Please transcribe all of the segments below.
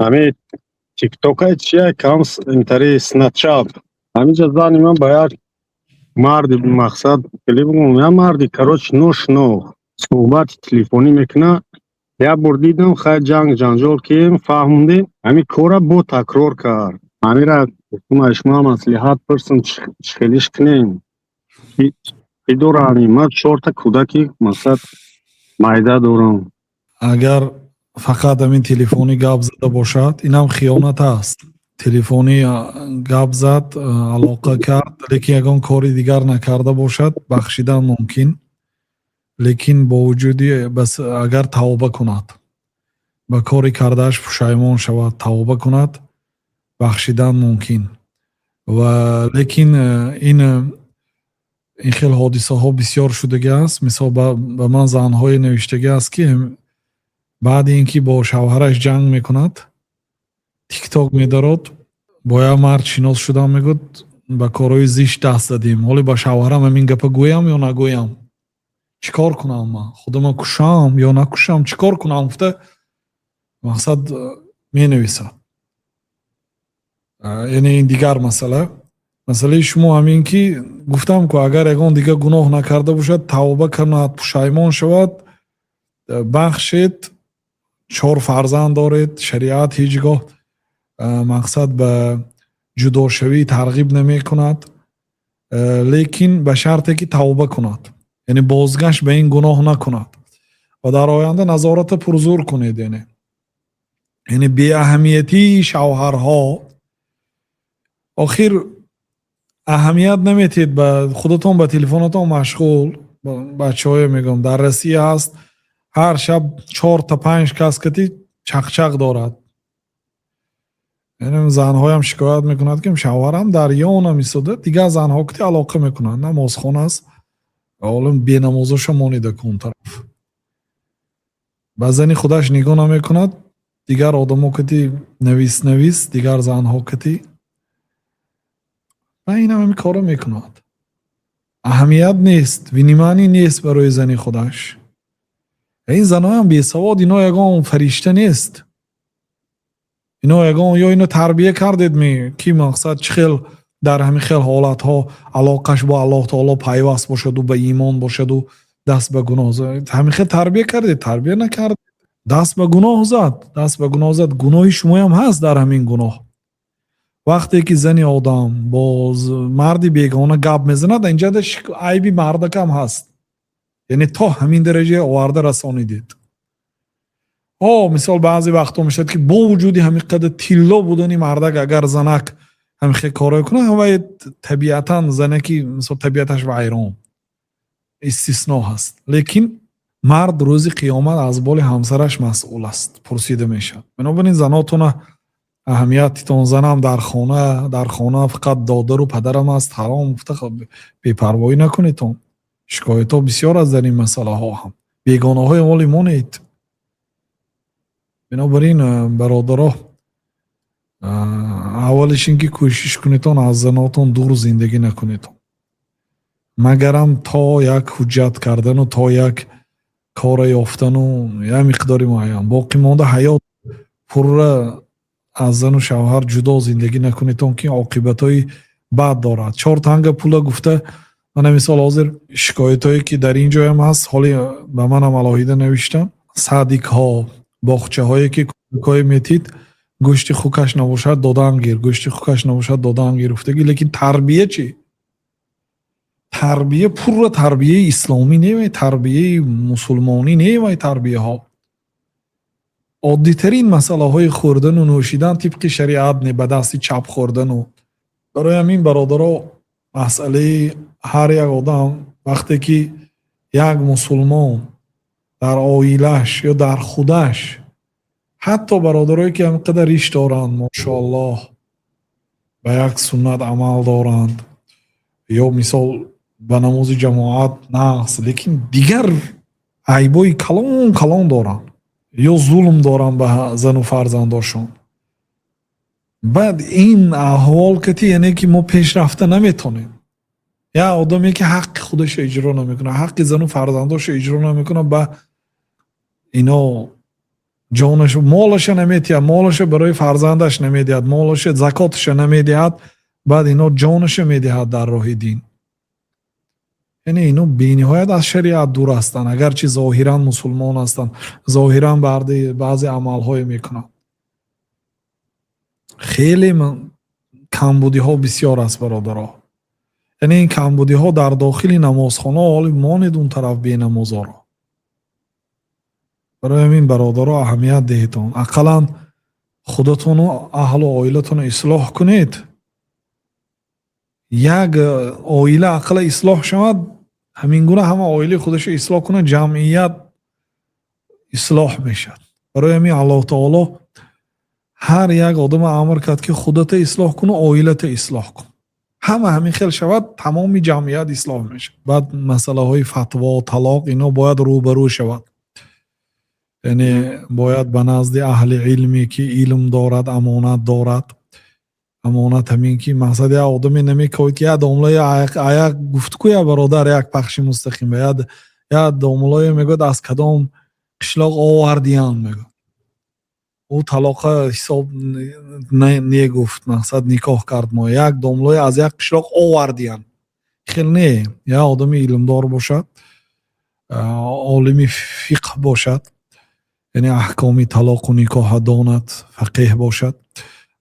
Ҳамин тиктокай чия кам интари снапчат. Ҳаминҷа зани ман ба як марди, мақсад, хеле бигӯм, як марди, короче, ношинох суҳбати телефонӣ мекунад. Як бор дидам, хай, ҷанг ҷанҷол кием, фаҳмондем, ҳамин кора бо такрор кард. Ҳамира гуфтам, шумо маслиҳат пурсам, чӣ хелиш кунем, чӣ дорам? Ман чорта кӯдаки, мақсад, майда дорам. Агар фақат ҳамин телефонӣ гап зада бошад, инам хиёнат аст. Телефонӣ гап зад, алоқа кард, лекин ягон кори дигар накарда бошад, бахшидан мумкин. Лекин бо вуҷуди бас агар тавба кунад, ба кори кардааш пушаймон шавад, тавба кунад, бахшидан мумкин. Ва лекин ин хел ҳодисаҳо бисёр шудагӣ аст. Мисол, ба ман занҳое навиштагӣ аст, ки баъди ин ки бо шавҳараш ҷанг мекунад, тикток медарод, бо як мард шинос шудам, мегӯяд, ба корҳои зишт даст задем, ҳоле ба шавҳарам ҳамин гапа гӯям ё нагӯям, чӣ кор кунам, ман худама кушам ё накушам, чӣ кор кунам, гуфта, мақсад, менависад. Яъне ин дигар масъала. Масъалаи шумо ҳамин ки гуфтам ку, агар ягон дигар гуноҳ накарда бошад, тавба кунад, пушаймон шавад, бахшед. Чор фарзанд доред, шариат ҳеҷ гоҳ, мақсад, ба ҷудошавӣ тарғиб намекунад, лекин ба шарте ки тавба кунад, яъне бозгашт ба ин гуноҳ накунад ва дар оянда назората пурзур кунед. Яъне беаҳамиятии шавҳарҳо, охир аҳамият наметиҳед ба худатон, ба телефонатон машғул. Бачаҳое мегӯям, дар Россия ҳаст, ҳар шаб чорта панҷ кас кати чақчақ дорад. Занҳоям шикоят мекунад, ки шавҳарам дар ёнам истода, дигар занҳо кати алоқа мекунанд. Намозхон аст, олим бенамозоша монида ку он тараф. Ба зани худаш нигоҳ намекунад, дигар одамо кати навис навис, дигар занҳо кати, ва инам ҳамин корро мекунад. Аҳамият нест, внимание нест барои зани худаш. Ин занҳоям бесавод, ино ягон фаришта нест. Ино ягон ё ино тарбия кардед ми, ки, мақсад, чӣ хел дар ҳамин хел ҳолатҳо алоқаш бо Аллоҳ таоло пайваст бошаду ба имон бошаду даст ба гуноҳ зад? Ҳамин хел тарбия кардед? Тарбия накардед. Даст ба гуноҳ зад, даст ба гуноҳ зад, гуноҳи шумоям ҳаст дар ҳамин гуноҳ. Вақте ки зани одам бо марди бегона гап мезанад, инҷа айби мардакам ҳаст. Яъне то ҳамин дараҷа оварда расонидед. О, мисол, баъзе вақтҳо мешавад, ки бо вуҷуди ҳамин қадар тилло будани мардак, агар занак ҳамин хел корҳое кунад, вай табиатан занаки, мисол, табиаташ вайрон, истисно ҳаст. Лекин мард рӯзи қиёмат аз боли ҳамсараш масъул аст, пурсида мешавад. Бинобар ин занотона аҳамиятитон, занам дар хона, дар хона фақат додару падарам аст, ҳаром гуфта бепарвоӣ накунедтон. Шикоятҳо бисёр аст дар ин масъалаҳо ҳам. Бегонаҳои моли монед. Бинобар ин, бародаро, аввалиш ин ки кӯшиш кунедтон, аз занотон дур зиндагӣ накунедтон, магарам то як ҳуҷҷат кардану то як кора ёфтану як миқдори муайян. Боқӣ монда ҳаёт пурра аз зану шавҳар ҷудо зиндагӣ накунедтон, ки оқибатҳои бад дорад. Чор танга пула гуфта, мана мисол, ҳозир шикоятҳое ки дар ин ҷоям ҳаст, ҳоли ба манам алоҳида навиштам: садик ҳо, боғчаҳое ки кӯдакҳое метид, гӯшти хукаш набошад, додаам гир, гӯшти хукаш набошад, додаам гир гуфтагӣ. Лекин тарбия чӣ? Тарбия пурра тарбияи исломӣ не, вай тарбияи мусулмонӣ не, вай тарбияҳо оддитарин масъалаҳои хӯрдану нӯшидан тибқи шариат не, ба дасти чап хӯрдану. Барои ҳамин, бародаро, масъалаи ҳар як одам, вақте ки як мусулмон дар оилаш ё дар худаш, ҳатто бародарое ки ҳамин қадар риш доранд, мошоаллоҳ, ба як суннат амал доранд ё, мисол, ба намози ҷамоат нағз, лекин дигар айбои калон калон доранд ё зулм доранд ба зану фарзандошон, баъд ин аҳвол кати, яъне ки мо пеш рафта наметонем. Як одаме ки ҳаққи худашро иҷро намекунад, ҳаққи зану фарзандошро иҷро намекунад, ба ино Ҷонаш, молаша наметиҳад, молаша барои фарзандаш намедиҳад, молаша, закоташа намедиҳад, баъд ино ҷонаша медиҳад дар роҳи дин. Яъне ино бениҳоят аз шариат дур ҳастанд, агарчи зоҳиран мусулмон ҳастанд, зоҳиран баъзе амалҳое мекунанд. Хеле камбудиҳо бисёр аст, бародаро. Яъне ин камбудиҳо дар дохили намозхона, ҳоли монед он тараф бенамозоро. Барои ҳамин, бародаро, аҳамият диҳедон, ақаллан худатону аҳлу оилатонро ислоҳ кунед. Як оила ақалла ислоҳ шавад, ҳамин гуна ҳама оилаи худашро ислоҳ кунад, ҷамъият ислоҳ мешавад. Барои ҳамин Аллоҳ таоло ҳар як одама амр кард, ки худата ислоҳ куну оилата ислоҳ кун. Ҳама ҳамин хел шавад, тамоми ҷамъият ислоҳ мешавад. Баъд масъалаҳои фатво, талоқ, ино бояд рӯбарӯ шавад. Яъне бояд ба назди аҳли илме, ки илм дорад, амонат дорад. Амонат ҳамин ки мақсад як одаме намекояд, ки як домлаи аяк гуфтку, я бародар, як пахши мустақим як домлое мегӯяд, аз кадом қишлоқ овардиян, мегӯяд. Ӯ талоқа ҳисоб негуфт, мақсад никоҳ кард, мо як домлое аз як қишлоқ овардиян. Хел не, як одами илмдор бошад, олими фиқҳ бошад, яъне аҳкоми талоқу никоҳа донад, фақеҳ бошад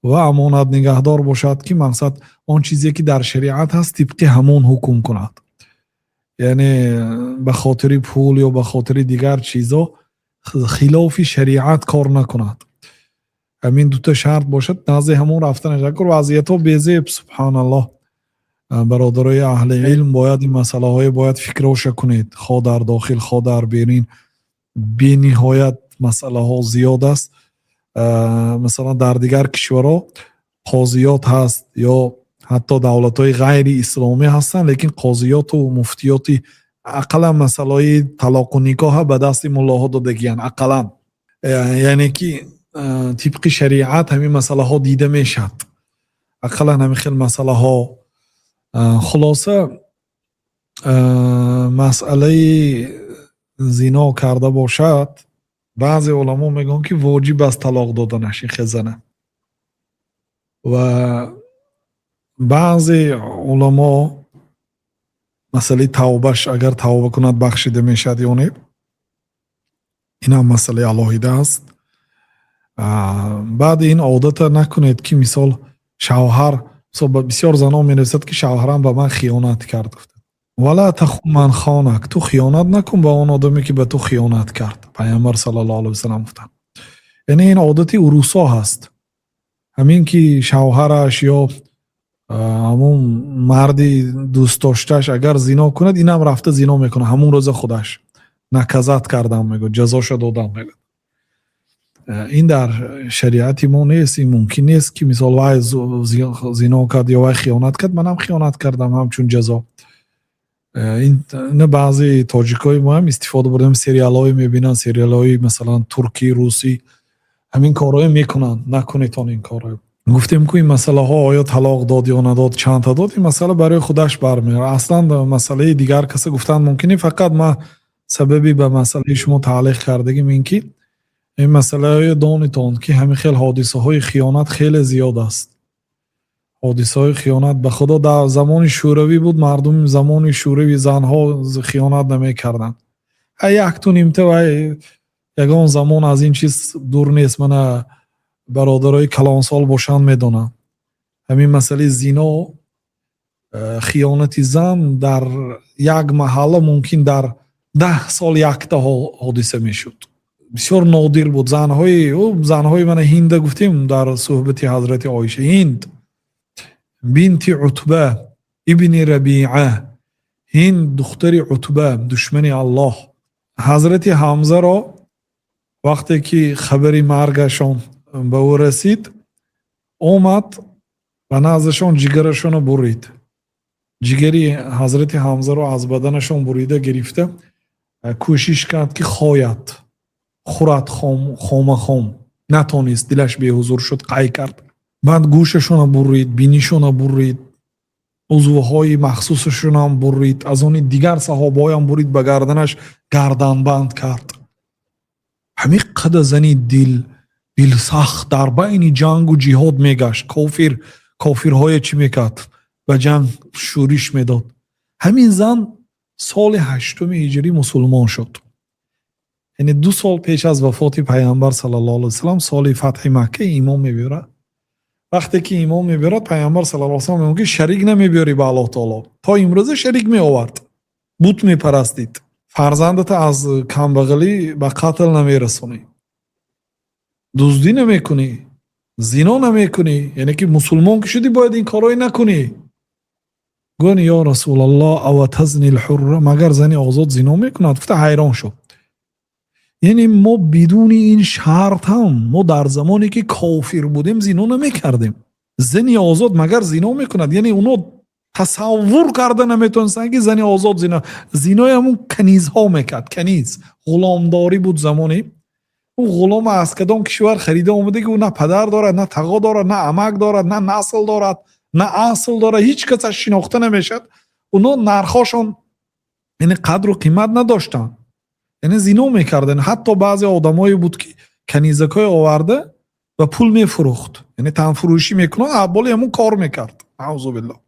ва амонатнигаҳдор бошад, ки мақсад он чизе, ки дар шариат ҳаст, тибқи ҳамон ҳукм кунад. Яъне ба хотири пул ё ба хотири дигар чизо хилофи шариат кор накунад. Ҳамин дута шарт бошад, назди ҳамон рафтанаш. Акур вазъиятҳо безеб, субҳаналлоҳ. Бародарои аҳли илм, бояд ин масъалаҳое бояд фикроша кунед, хо дар дохил, хо дар берин. Бениҳоят масъалаҳо зиёд аст. Масалан, дар дигар кишварҳо қозиёт ҳаст ё ҳатто давлатҳои ғайри исломӣ ҳастанд, лекин қозиёту муфтиёти ақаллан масъалаҳои талоқу никоҳа ба дасти муллоҳо додагиянд ақаллан. Яъне ки тибқи шариат ҳамин масъалаҳо дида мешавад, ақаллан ҳамин хел масъалаҳо. Хулоса, масъалаи зино карда бошад, баъзе уламо мегӯянд, ки воҷиб аст талоқ доданаш ин хел зана, ва баъзе уламо масъалаи тавбаш, агар тавба кунад, бахшида мешавад ё не, инам масъалаи алоҳида аст. Баъди ин одата накунед, ки мисол шавҳар, бисёр занон менависад, ки шавҳарам ба ман хиёнат кард, гуфта. ولا تخن من خانك, ту хиёнат накун ба он одаме, ки ба ту хиёнат кард, Пайғамбар саллаллоҳу алайҳи васалам гуфтанд. Яъне ин одати урусо ҳаст, ҳамин ки шавҳараш ё ҳамун марди дӯстдоштааш агар зино кунад, инам рафта зино мекунад ҳамун рӯза, худаш наказать кардам мегӯяд, ҷазоша додам мегӯяд. Ин дар шариати мо нест, ин мумкин нест, ки мисол вай зино кард ё вай хиёнат кард, манам хиёнат кардам ҳамчун ҷазо. Ин баъзе тоҷикҳои мо ҳам истифода бурдем, сериалҳое мебинанд, сериалҳои масалан туркӣ, русӣ, ҳамин корҳое мекунанд. Накунедтон ин корро. Гуфтем ку, ин масъалаҳо, оё талоқ дод ё надод, чандта дод, ин масъала барои худаш бармеорад. Аслан масъалаи дигар каса гуфтан мумкин не. Фақат ман сабаби ба масъалаи шумо таълиқ кардагим ин ки ин масъалаҳое донитон, ки ҳамин хел ҳодисаҳои хиёнат хеле зиёд аст. Ҳодисаҳои хиёнат, ба Худо, дар замони Шӯравӣ буд, мардуми замони Шӯравӣ занҳо хиёнат намекарданд. Якту нимта вай ягон замон аз ин чиз дур нест. Мана, бародарои калонсол бошанд, медонанд, ҳамин масъалаи зино, хиёнати зан дар як маҳалла мумкин дар 10 сол якта ҳодиса мешуд, бисёр нодир буд. Занҳои мана Ҳинда гуфтем дар суҳбати ҳазрати Оиша, Ҳинд бинти Утба ибни Рабиа, Ҳинд духтари Утба, душмани Аллоҳ. Ҳазрати Ҳамзаро вақте ки хабари маргашон ба ӯ расид, омад ба наздашон, ҷигарашонро бурид. Ҷигари ҳазрати Ҳамзаро аз баданашон бурида гирифта, кӯшиш кард, ки хояд, хӯрад хома хом, натонист, дилаш беҳузур шуд, қай кард. Баъд гӯшашонро бурид, бинишонро бурид, узвҳои махсусашонам бурид, аз они дигар саҳобаҳоям бурид, ба гарданаш гарданбанд кард. Ҳамин қадар зани дил дилсахт дар байни ҷангу ҷиҳод мегашт, кофир кофирҳое чӣ мекард, ба ҷанг шӯриш медод. Ҳамин зан соли ҳаштуми ҳиҷрӣ мусулмон шуд, яъне 2 сол пеш аз вафоти Пайғамбар саллаллоҳу алайҳи васаллам. Соли фатҳи Макка имон мебиёрад. Вақте ки имон мебиёрад, Пайғамбар саллаллоҳу алайҳи васаллам мегӯяд, ки шарик намебиёрӣ ба Аллоҳ таоло. То имрӯза шарик меовард, бут мепарастид. Фарзандата аз камбағалӣ ба қатл намерасонӣ, дуздӣ намекунӣ, зино намекунӣ, яъне ки мусулмон ки шудӣ, бояд ин корҳое накунӣ. Гӯян: «Ё Расулаллоҳ, أو تزني الحرة?» Магар зани озод зино мекунад? Гуфта, ҳайрон шуд. Яъне мо бидуни ин шарт ҳам, мо дар замоне ки кофир будем, зино намекардем, зани озод магар зино мекунад? Яъне уно тасаввур карда наметонистанд, ки зани озод зино. Зинои ҳамун канизҳо мекард. Каниз ғуломдорӣ буд замоне. Ӯ ғулома аз кадом кишвар харида омада, ки ӯ на падар дорад, на тағо дорад, на амак дорад, на насл дорад, на асл дорад, ҳеҷ касаш шинохта намешавад. Уно нархҳошон, яъне қадру қимат надоштанд, яъне зино мекарданд. Ҳатто баъзе одамое буд, ки канизакҳое оварда, ба пул мефурӯхт, яъне танфурӯшӣ мекунад, абболи ҳамун кор мекард, наъузубиллоҳ.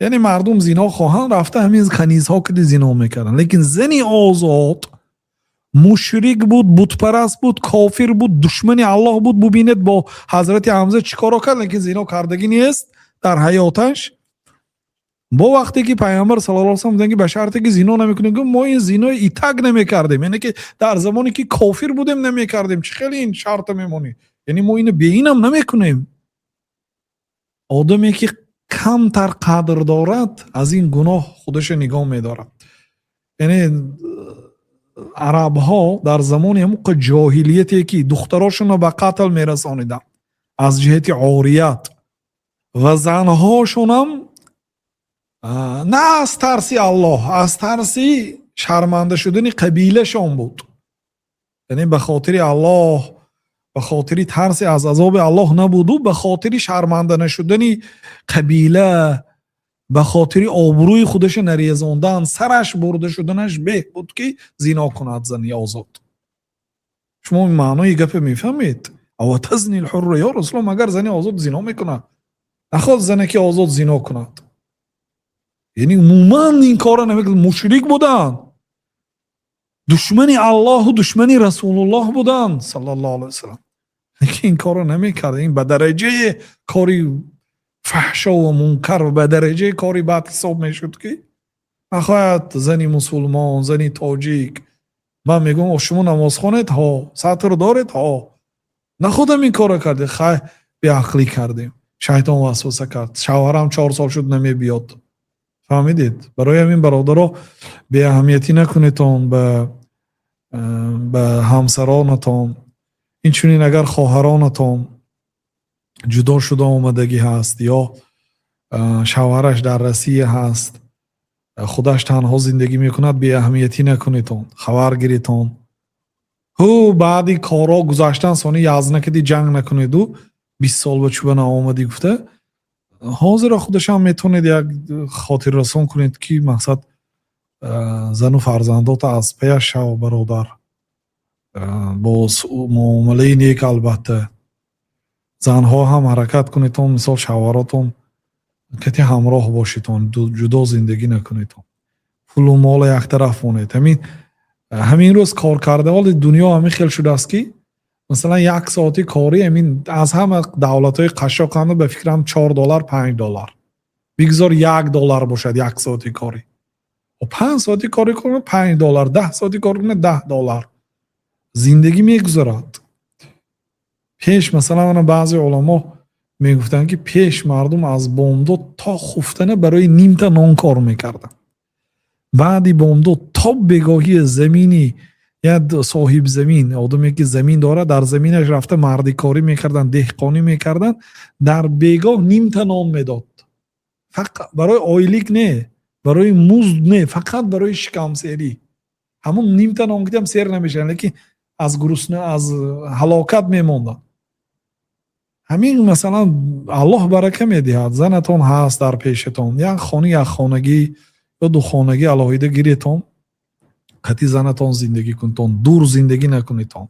Яъне мардум зино хоҳанд, рафта ҳамин канизҳо киди зино мекарданд. Лекин зани озод мушрик буд, бутпараст буд, кофир буд, душмани Аллоҳ буд. Бубинед, бо ҳазрати Ҳамза чӣ коро кард, лекин зино кардагӣ нест дар ҳаёташ. Бо вақте ки Пайғамбар саллаллоҳу алайҳи васаллам гуфтанд, ки ба шарте ки зино намекунем, гуфт: «Мо ин зинои итак намекардем, яъне ки дар замоне ки кофир будем, намекардем. Чӣ хеле ин шарта мемонӣ? Яъне мо ина беинам намекунем». Одаме ки камтар қадр дорад, аз ин гуноҳ худаша нигоҳ медорад. Яъне арабҳо дар замони ҳамуқа ҷоҳилияте, ки духтарошонро ба қатл мерасониданд аз ҷиҳати орият ва занҳошонам на аз тарси Аллоҳ, аз тарси шарманда шудани қабилашон буд. Яъне ба хотири Аллоҳ, ба хотири тарси аз азоби Аллоҳ набуду, ба хотири шарманда нашудани қабила, ба хотири обрӯи худаша нарезондан, сараш бурда шуданаш беҳ буд, ки зино кунад зани озод. Шумо маънои гапа мефаҳмед? أو تزني الحرة يا رسول الله? Магар зани озод зино мекунад? Нахоҳад занаки озод зино кунад. Яъне умуман ин корро намекунад. Мушрик буданд, душмани Аллоҳу душмани Расулуллоҳ буданд саллаллоҳу алайҳи васаллам, лекин ин корро намекард. Ин ба дараҷаи кори фаҳшо ва мункар ва ба дараҷаи кори бад ҳисоб мешуд, ки нахоҳад зани мусулмон, зани тоҷик. Ман мегӯям: «Шумо намозхонед? Ҳо. Сатр доред? Ҳо. Нахудам ин корро кардед?» «Хай, беақлӣ кардем, шайтон васваса кард, шавҳарам 4 сол шуд намебиёд». Фаҳмидед? Барои ҳамин, бародаро, беаҳамиятӣ накунедон ба ҳамсаронатон. Инчунин агар хоҳаронатон ҷудо шуда омадагӣ ҳаст ё шавҳараш дар Россия ҳаст, худаш танҳо зиндагӣ мекунад, беаҳамиятӣ накунедон, хабар гиритон. Ҳу, баъди корҳо гузаштан сони язнакади ҷанг накунеду, 20 сол ба чӯба наомадӣ гуфта. Ҳозира худашам метавонед як хотиррасон кунед, ки мақсад, зану фарзандота аз паяш шав, бародар, бо муомилаи нек. Албатта, занҳо ҳам ҳаракат кунедон, мисол, шавҳаротон кати ҳамроҳ бошедон, ҷудо зиндагӣ накунедон, пулу мола яктараф монед. Ҳамин рӯз кор карда, ҳоли дунё ҳамин хел шудааст, ки масалан як соати корӣ ҳамин аз ҳама давлатҳои қашшоқанда, ба фикрам, 4 доллар, 5 доллар, бигзор 1 доллар бошад як соати корӣ. 5 соати корӣ кунад, 5 доллар, 10 соати кор кунад, 10 доллар, зиндагӣ мегузарад. Пеш, масалан, ана баъзе уламо мегуфтанд, ки пеш мардум аз бомдод то хуфтана барои нимта нон кор мекарданд, баъди бомдод то бегоҳии замини як соҳибзамин, одаме ки замин дорад, дар заминаш рафта мардикорӣ мекарданд, деҳқонӣ мекарданд, дар бегоҳ нимта нон медод. Фақат барои ойлик не, барои музд не, фақат барои шикамсерӣ. Ҳамун нимта нон гидам, сер намешаванд, лекин аз гурусна аз ҳалокат мемонданд. Ҳамин, масалан, Аллоҳ барака медиҳад. Занатон ҳаст дар пешатон, як хона, як хонагӣ ё духонагӣ алоҳида гиретон. Қати занатон зиндагӣ кунтон, дур зиндагӣ накунедтон.